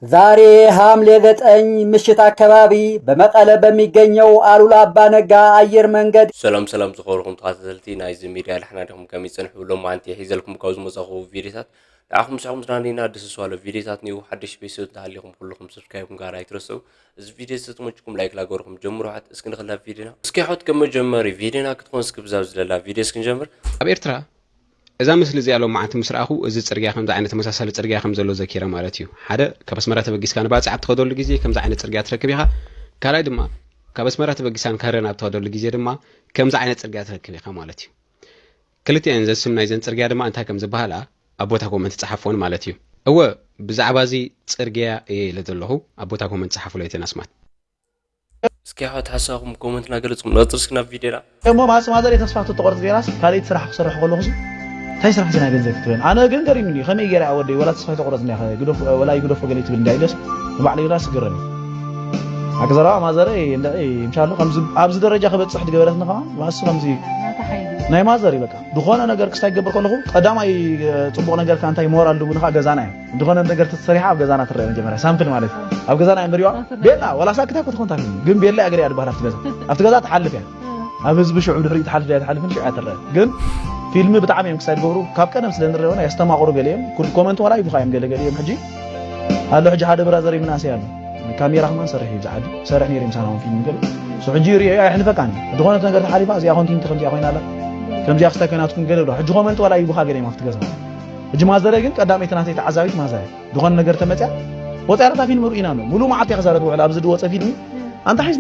ዛሬ ሐምሌ ዘጠኝ ምሽት አካባቢ በመቀለ በሚገኘው አሉላ አባ ነጋ አየር መንገድ ሰላም ሰላም ዝኸበርኩም ተኸታተልቲ ናይዚ ሚድያ፣ ደሕና ዲኹም? ከመይ ጸንሑ? ሎማዓንቲ ሒዘልኩም ካብ ዝመጻኹ ቪድዮታት ንዓኹም ምሳኹም ዝናነይና ደስ ዝባለ ቪድዮታት እኒኡ። ሓድሽ ቤተሰብ እንተሃሊኹም ኩልኹም ሰብስክራይብ ምግባር ኣይትረስዑ። እዚ ቪድዮ ዝተመችኩም ላይክ ላገርኩም ጀምሩ። ሓት እስኪ ንኽላ ቪድዮና እስኪ ሓት ከም መጀመሪ ቪድዮና ክትኾን እስኪ ብዛብ ዝለላ ቪድዮ እስኪ ንጀምር። ኣብ ኤርትራ እዛ ምስሊ እዚኣ ሎማዓንቲ ምስ ረኣኹ፣ እዚ ጽርግያ ከምዚ ዓይነት ተመሳሳሊ ጽርግያ ከም ዘሎ ዘኪረ ማለት እዩ። ሓደ፣ ካብ ኣስመራ ተበጊስካ ንባጽዕ ኣብ ትኸደሉ ግዜ ከምዚ ዓይነት ጽርግያ ትረክብ ኢኻ። ካልኣይ ድማ፣ ካብ ኣስመራ ተበጊስካ ንከረን ኣብ ትኸደሉ ግዜ ድማ ከምዚ ዓይነት ጽርግያ ትረክብ ኢኻ ማለት እዩ። ክልቲኤን ዘን ስም ናይዘን ጽርግያ ድማ እንታይ ከም ዝበሃላ ኣብ ቦታ ኮመንት ጸሓፎን ማለት እዩ። እወ፣ ብዛዕባ እዚ ጽርግያ እየ ኢለ ዘለኹ፣ ኣብ ቦታ ኮመንት ጸሓፉለይ እተን ኣስማት። እስኪ ኣሕዋት ሓሳብኩም ኮመንትና ገለጽኩም። ንቐጽል እስኪ ናብ ቪድዮና። እሞ ማስ ማዘር ተስፋ ተቆርጽ ገይራስ ካልኣይቲ ስራሕ ክሰርሕ ከለኹ ሲ እንታይ ስራሕ ሲ ናይ ገንዘብ ክትበን? ኣነ ግን ገሪሙኒ፣ ከመይ ገይራ ወደይ ወላ ተስፋ ተቆረጽ እንዲያ፣ ግደፍ፣ ወላ ይግደፎ ገለ ትብል እንዲያ ኢለስ ንባዕለይ ራስ ገረመ። ኣቅዘራዋ ማዘረይ እንደ ኢንሻአላህ ከምዚ ኣብዚ ደረጃ ክበጽሕ ትገበረትኒ ከኣ ማስ ከምዚ ናይ ማዘር እዩ በቃ። ዝኾነ ነገር ክስታይ ክገብር ከለኹ ቀዳማይ ጽቡቕ ነገር ከኣ እንታይ ሞራል ድቡንኻ ገዛና እዩ። ዝኾነ ነገር ተሰሪሓ ኣብ ገዛና ትረአ መጀመርያ ሳምፕል ማለት እዩ። ኣብ ገዛና እያ ንሪዋ። ቤላ ዋላ ሳክታ እኮ ትኾን ታፊልም ግን ቤላ እያ ገሪያ ድባሃል ኣብቲ ገዛ። ኣብቲ ገዛ ትሓልፍ እያ። ኣብ ህዝቢ ሽዑ ድሕሪኡ ትሓልፍ እያ ትሓልፍን ሽዑ እያ ትረአ። ግን ፊልሚ ብጣዕሚ እዮም ክሳይ ዝገብሩ ካብ ቀደም ስለ ንረአና የስተማቕሩ ገለ እዮም። ኩሉ ኮመንት ዋላ ይቡኻ እዮም ገለ ገለ እዮም። ሕጂ ኣሎ ሕጂ ሓደ ብራዘር ምናሴ ኣሎ ካሜራ ከማን ሰርሕ እዩ ዝዓዲ ሰርሕ ነይሩ ምሳና ውን ፊልም ገለ እሱ ሕጂ ሪኦ ኣየሕልፈካን ዝኾነት ነገር ተሓሊፋ እዚኣ ኮንቲንቲ ከምዚኣ ኮይና ኣላ ከምዚኣ ክስታይ ኮይናትኩም ገለ ብሎ ሕጂ ኮመንት ዋላ ይቡኻ ገለ እዮም ኣብቲ ገዛ። ሕጂ ማዘረ ግን ቀዳመይቲ ናተይ ተዓዛቢት ማዛ እያ። ዝኾነ ነገር ተመፅያ ወፅያ ረታ ፊልም ርኢና ኣሎ። ሙሉእ መዓልቲ እያ ክዛረብ ውዕል ኣብዚ ዝወፀ ፊልም ኣንታ ሒዝ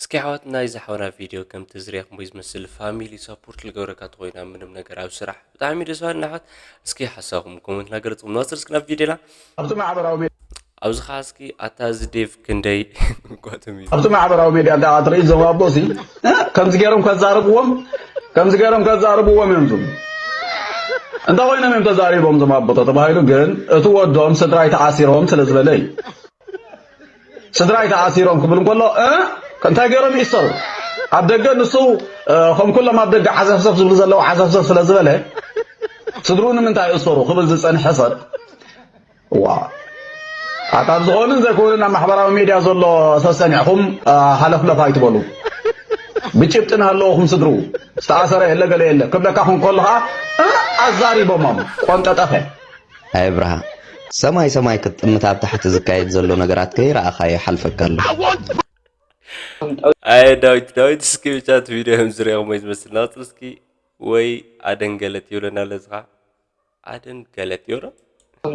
እስኪ ኣሕዋት ናይዚ ሓውና ቪድዮ ከምቲ ዝሪኣኹሞ ዝመስል ፋሚሊ ሰፖርት ልገብረካ ተኾይና ምንም ነገር ኣብ ስራሕ ብጣዕሚ ደስ በሃልና ኣሕዋት። እስኪ ሓሳብኩም ኮመንትና ገለፅኩም። ንወፅር እስኪ ናብ ቪድዮና። ኣብቲ ማሕበራዊ ሜድያ ኣብዚ ኸዓ እስኪ ኣታ እዚ ዴቭ ክንደይ ጓቶም እዩ። ኣብቲ ማሕበራዊ ሜድያ እንዳ ኣትርኢ እዞም ኣቦ ሲ ከምዚ ገይሮም ከዛርብዎም ከምዚ ገይሮም ከዛርብዎም እዮም ዝብሉ። እንታይ ኮይኖም እዮም ተዛሪቦም እዞም ኣቦ ተባሂሉ ግን እቲ ወዶም ስድራይ ተኣሲሮም ስለ ዝበለ እዩ። ስድራይ ተኣሲሮም ክብል እንከሎ እ እንታይ ገይሮም ይእሰሩ? ኣብ ደገ ንሱ ከም ኩሎም ኣብ ደገ ዓዘፍዘፍ ዝብሉ ዘለዉ ዓዘፍዘፍ ስለ ዝበለ ስድርኡ ንምንታይ ይእሰሩ ክብል ዝጸንሐ ሰብ ዋ ኣታ ዝኾንን ዘይኮንን ኣብ ማሕበራዊ ሜድያ ዘሎ ሰሰኒዕኹም ሃለፍለፍ ኣይትበሉ። ብጭብጢ ናሃለወኹም ስድርኡ ዝተኣሰረ የለ ገለ የለ ክብለካ ኹን ከሎ ኸዓ ኣዛሪቦሞም ቆንጠጠፈ። ኣይ ኣብርሃ፣ ሰማይ ሰማይ ክትጥምት ኣብ ታሕቲ ዝካየድ ዘሎ ነገራት ከይረኣኻዮ ይሓልፈካ ኣሎ። ኣየ ዳዊት ዳዊት እስኪ ብቻ እቲ ቪድዮ ከም ዝሪኦ ወይ ዝመስል ናቕጽል እስኪ ወይ ኣደን ገለት ይብለና ኣለዝኻ ኣደን ገለት ይብሎ።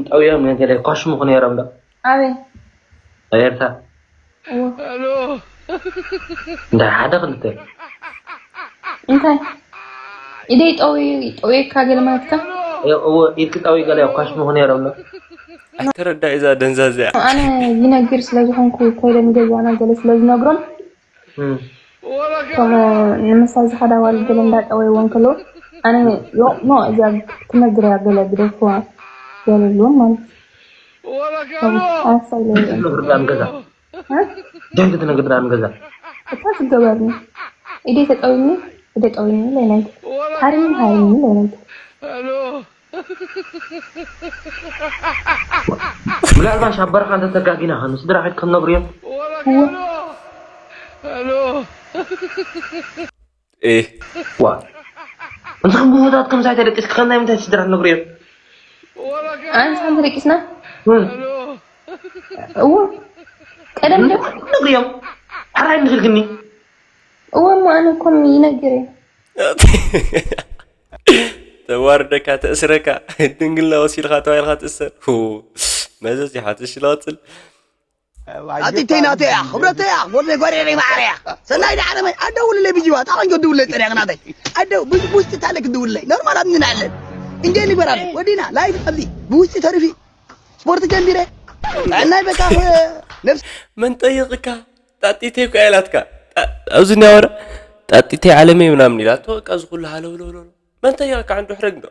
ጠውዮም ገለ ኳሽሙ ነይሮም ዶ? ኣበይ? ኣብ ኤርትራ። እዎ። እንዳ ሓደ ክልተ። እንታይ? ኢደይ ጠውዩ ጠውየካ ገለ ማለትካ? እዎ ኢድኪ ጠውዩ ገለ ኳሽሙ ነይሮም ዶ? ኣይተረዳእ እዛ ደንዛዚያ። ኣነ ይነግር ስለ ዝኾንኩ ኮይደ ንገዛና ገለ ስለ ዝነግሮም እም። ከምኡ ንምሳ ዝኸዳ ኣዋልድ ገለ እንዳጠወይዎ እንከለዉ ኣነ ኖ እዚኣ ክትነግር እያ ገለ ግደፍዋ ገለ ኢልዎም ማለት እዩ። ኣሳይለ ደንግ ትነግር ዳም ገዛ። እ? ደንግ ትነግር ዳም ገዛ። እታ ዝገበርኒ ኢደይ ተጠዊኒ ኢደ ጠዊኒ ለይናይት ሃሪኒ ሃሪኒ ለይናይት ምናልባሽ ኣብ በረኻ እንተተጋጊና ኸ ንስድራ ሒድ ክትነግሩ እዮም? እዎ። ኤህ። ዋ እንስኹም ብሞታት ከምዚ ኣይተደቂስኪ ከም ናይ ምንታይ ስድራ ትነግሩ እዮም? ኣንሳን ተደቂስና? እም። እዎ። ቀደም ዶ? ትነግሩ እዮም? ሕራይ እንድልክኒ። እዎ እሞ ኣነ እኮ ይነግር እየ። ተዋርደካ ተእስረካ ድንግልና ወሲድኻ ተባሂልካ ትእሰር። ሁ፣ መዘዝ ይሓትሽ ይላፅል። ኣቲተይ ናተይ እያ፣ ክብረተይ እያ፣ ወለይ ጓሬረይ ማዕረ እያ። ሰናይ ዳዕረመይ ኣደውልለይ ብጅዋ፣ ጣቐን ገድውለይ ጠሪያ ናተይ። ኣደው ብውስጢ ታለ ክድውልለይ ኖርማል ኣብኒ ናለን። እንዴ ንግበራለ ወዲና ላይፍ ኣብዚ ብውስጢ ተሪፊ ስፖርት ጀሚረ ጥዕናይ በቃ ነብስ መን ጠይቕካ? ጣጢተይ እኮ እያ ኢላትካ። ጣ-፣ ኣብዚ እናወረ ጣጢተይ ዓለመይ ምናምን ኢላቶ፣ በቃ እዚ ኩሉ ሃለውለውለው። መን ጠየቐካ ዓንዱ ሕረግ እንዶ?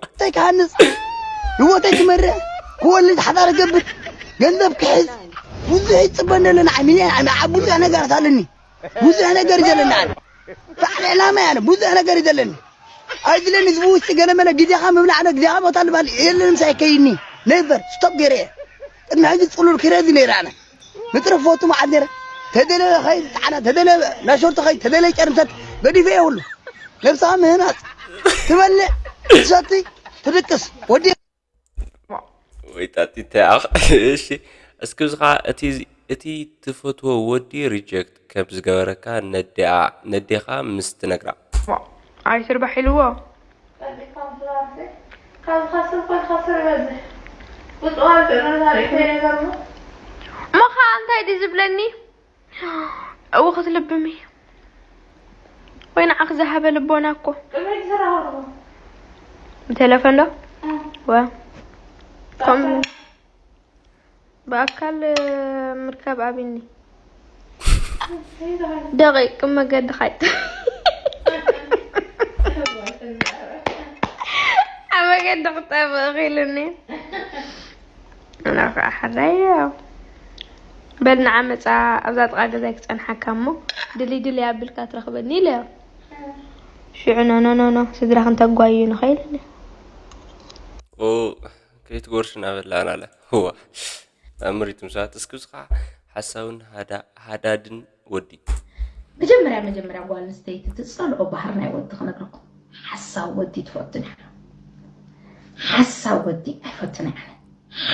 እንታይ ክሃንጽ? ህይወተይ ክመርሕ፣ ክወልድ፣ ሓዳር ክገብር፣ ገንዘብ ክሕዝ፣ ብዙሕ ይጽበ እንደለና፣ ሚልዮን፣ ኣብ ብዙሕ ነገራት ኣለኒ። ብዙሕ ነገር እዩ ዘለኒ ኣነ። ባዕሊ ዕላማ እየ ኣነ፣ ብዙሕ ነገር እዩ ዘለኒ። ኣይድለኒ፣ እዚ ብውሽጢ ገለ መለ ግዜኻ ምብላዕ ዶ፣ ግዜኻ ቦታ ልባል የለን፣ ምሳይ ከይኒ። ነይበር፣ ስቶፕ ገይረ እየ። ቅድሚ ሕጂ ጽሉል ክረዚ ነይረ ኣነ። ንጥረ ፎቱ መዓት ነይረ። ተደለበ ኸይ ጣዕና፣ ተደለበ ናሾርቶ ኸይ፣ ተደለበ ጨርምሰት፣ ገዲፈ እየ ኩሉ። ነብስኻ ምህናጽ፣ ትበልዕ፣ ትሰቲ፣ ትድቅስ። ወዲ ወይ ጣጢ እንታይ ኣኽ እሺ እስኪ ብዝኻ እቲ እቲ ትፈትዎ ወዲ ሪጀክት ከም ዝገበረካ ነዲኣ ነዴኻ ምስ ትነግራ ኣይስርባሕ ኢልዎ ካብ ዝኸስር ኮልካ ስር በዝሕ ብፅዋር ትእረዛ ርእቶ የገርሞ እሞ ከዓ እንታይ ድዩ ዝብለኒ እወ ክትልብሚ ወይ ንዓኺ ዝሃበ ልቦና እኮ ቅድሚ ዝረኸብኩ ብቴሌፎን ዶ ወ ከም ብኣካል ምርካብ ኣብኒ ደቂቅ መገዲ ካይት ኣብ መገዲ ክጠብቕ ኢሉኒ ኣነ ከዓ ሕራይ በል ንዓ መፃ ኣብዛ ጥቓ ገዛይ ክፀንሓካ እሞ ድልይ ድልይ ኣቢልካ ትረኽበኒ ኢለዮ ሽዑ ኖኖኖኖ ስድራኽን ተጓዩ ንኸይል ከይትጎርሽ እናበላና ኣለ እዋ ኣምሪት ምሳት እስኪ ብስኻ ሓሳውን ሃዳድን ወዲ መጀመርያ መጀመርያ ጓል ኣንስተይቲ ትፀልኦ ባህሪ ናይ ወዲ ክነግረኩም ሓሳው ወዲ ትፈቱ ንሕና ሓሳው ወዲ ኣይፈቱን ኣነ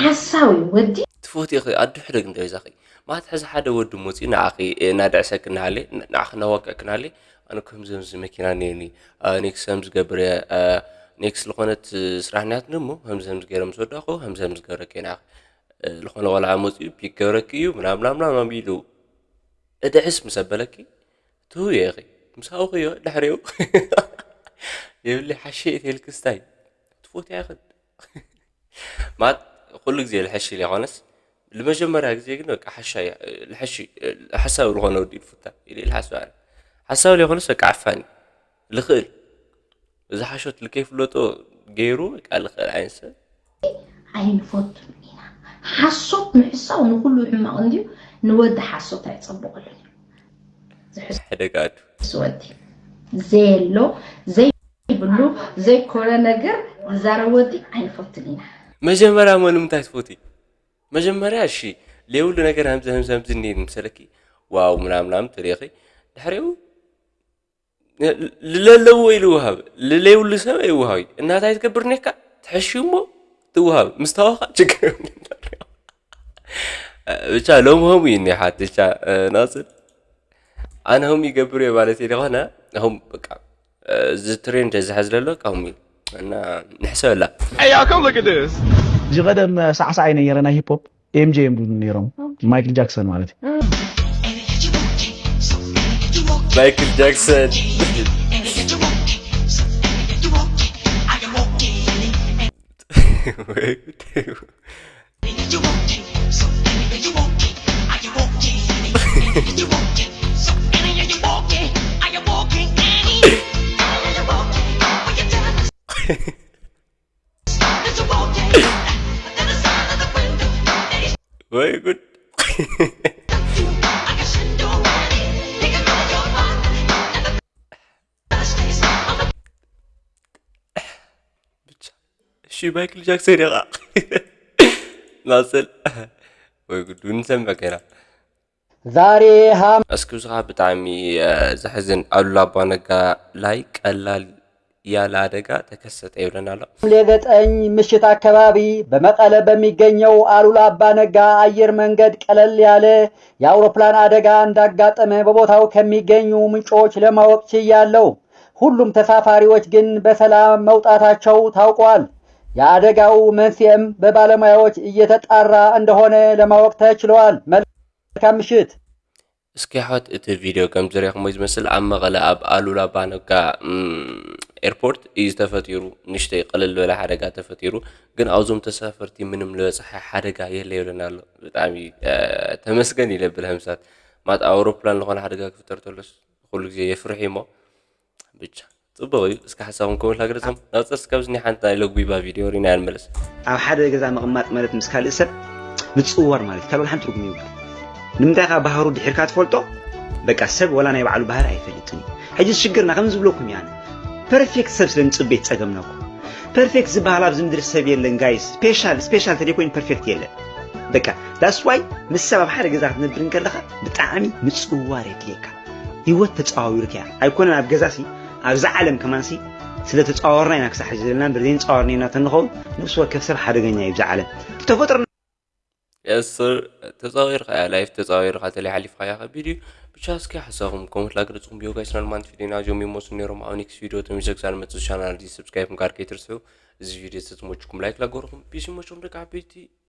ሓሳዊ ወዲ ትፈትዮ ኢኺ ኣዱ ሕደግ እንታይ ዛኺ ማለት ሕዚ ሓደ ወዲ መፂኡ ንዓኺ እናድዕሰኪ እናሃለ ንዓኺ እናዋቀዕኪ እናሃለ ኣነ ከምዚ ከምዚ መኪና እኒአኒ ኔክስ ከም ዝገብር እየ ኔክስ ዝኾነት ስራሕ ናት እሞ ከምዚ ከምዚ ገይረ ምስ ወዳእኹ ከምዚ ከምዚ ገብረኪ እየ ንዓኺ ዝኾነ ቆልዓ መፂኡ ፒክ ገብረኪ እዩ ምናምን ምናምን ኢሉ እድዕስ ምስ ኣበለኪ ትህብዮ ኢኺ ምስ ሃብኽዮ ድሕሪኡ የብለይ ሓሸ እየ ተይልኪ ስታይ ትፎትያ ኢኽን ማለት ኩሉ ግዜ ልሕሽ ኢለ ይኾነስ ንመጀመርያ ግዜ ግን በቃ ሓሻ እያ ልሕሽ ሓሳብ ዝኾነ ወዲ ኢሉ ፍታ ኢለ ኢለ ሓሳብ ኣነ ሓሳብ ዘይኮነስ በቃ ዓፋኒ ልኽእል እዚ ሓሾት ልከይፍለጦ ገይሩ በቃ ልኽእል ዓይነት ሰብ ኣይንፈቱን ኢና ሓሶት ምሕሳው ንኩሉ ሕማቕ እንድዩ ንወዲ ሓሶት ኣይፀብቐሉን እዩ ሕደጋዱ ዝወዲ ዘየሎ ዘይብሉ ዘይኮነ ነገር ዝዛረብ ወዲ ኣይንፈቱን ኢና መጀመርያ መኑ ምንታይ ትፈትይ መጀመርያ እሺ ለይብሉ ነገር ከምዚ ከምዚ ከምዚ እኒኤ ምሰለኪ ዋው ምናምናም ትሪኺ ድሕሪኡ ለለዎ ኢሉ ይውሃብ ለለይብሉ ሰብ ኣይውሃብ እዩ እናታይ ትገብር ኔካ ትሕሽዩ እሞ ትውሃብ ምስ ታወኻ ችግር የብሉን። ብቻ ሎም ሆም እዩ እኒሓት ብቻ ናፅል ኣነ ሆም ይገብር እየ ማለት እየ ዝኾነ ሆም በቃ እዚ ትሬንድ እዚ ሐዚ ዘሎ ቃውሚ እና ንሕሰበላ Hey, y'all, come look at this. እዚ ቀደም ሳዕሳዓይ ነይረ ናይ ሂፕ ሆፕ ኤምጄ እዮም ዝብሉ ነይሮም ማይክል ጃክሰን ማለት እዩ ማይክል ጃክሰን ወይ ጉድ ብቻ እሺ ማይክል ጃክሰን ኢኻ ናፅል ወይ ጉድ ንሰምዕ ከይና ዛሬ ሃም እስኪ ብዝኻ ብጣዕሚ ዘሕዝን ኣሉላ ኣባ ነጋ ላይ ቀላል ያለ አደጋ ተከሰተ ይብለና ኣሎ። ሐምሌ ዘጠኝ ምሽት አካባቢ በመቀለ በሚገኘው አሉላ አባ ነጋ አየር መንገድ ቀለል ያለ የአውሮፕላን አደጋ እንዳጋጠመ በቦታው ከሚገኙ ምንጮች ለማወቅ ችያለው። ሁሉም ተሳፋሪዎች ግን በሰላም መውጣታቸው ታውቋል። የአደጋው መንስኤም በባለሙያዎች እየተጣራ እንደሆነ ለማወቅ ተችሏል። መልካም ምሽት። እስኪ ኣሕዋት እቲ ቪድዮ ከም ዝሪኹሞ ዝመስል ኣብ መቐለ ኣብ ኣሉላ ኣባነጋ ኤርፖርት እዩ ተፈጢሩ። ንእሽተይ ቅልል ዝበለ ሓደጋ ተፈጢሩ፣ ግን ኣብዞም ተሳፈርቲ ምንም ዝበፅሐ ሓደጋ የለ ይብለና ኣሎ። ብጣዕሚ ተመስገን ይለብል። ከምሳት ማለት ኣውሮፕላን ዝኾነ ሓደጋ ክፍጠር ተሎስ ኩሉ ግዜ የፍርሕ እሞ ብቻ ፅቡቕ እዩ። እስኪ ሓሳብኩም ኮመንት ላግለፆም ናብ ፀርስ ካብዚ ናይ ሓንቲ ናይ ሎጉቢባ ቪድዮ ሪና ንመለስ። ኣብ ሓደ ገዛ ምቕማጥ ማለት ምስ ካልእ ሰብ ምፅውዋር ማለት እዩ። ካልእ ሓንቲ ትርጉም የብሉ። ንምንታይ ካብ ባህሩ ድሒርካ ትፈልጦ? በቃ ሰብ ወላ ናይ ባዕሉ ባህሪ ኣይፈልጥን እዩ። ሕጂ ሽግርና ከም ዝብለኩም እየ ኣነ ፐርፌክት ሰብ ስለ ንፅበ ጸገምና እኮ። ፐርፌክት ዝበሃል ኣብዚ ምድሪ ሰብ የለን ጋይስ። ስፔሻል ስፔሻል ተደይኮይኑ ፐርፌክት የለን። በቃ that's why ምስ ሰብ ኣብ ሓደ ገዛ ክትነብር እንከለኻ ብጣዕሚ ምፅዋር የድልየካ። ህይወት ተፃዋዊርካ እያ ኣይኮነን ኣብ ገዛሲ ኣብዛ ዓለም ከማንሲ ስለ ተፃወርና ኢና ክሳብ ሕጂ ዘለና እምበር ዘይንፃወር ኔና ተንኸውን ነብሲ ወከፍ ሰብ ሓደገኛ እዩ ብዛ ዓለም ብተፈጥሮ የስር ተፃዊርካ እያ ላይፍ ተፃዊርካ ተለይ ሓሊፍካ እያ ከቢድ እዩ። ብቻ እስኪ ሓሳኹም ኮመንት ላግለፅኩም ቢዮ ጋይስ ናልማንት ቪዲዮ ኢና ጆሚ ሞስ ነይሮም ኣብ ኔክስት ቪዲዮ ተሚዘግዛ ንመፅእ ቻናል እዚ ሰብስክራይብ ምግባር ከይትርስዑ። እዚ ቪዲዮ ተዝመችኩም ላይክ ላገርኩም ቢሲ መችኩም ደቂ ዓበይቲ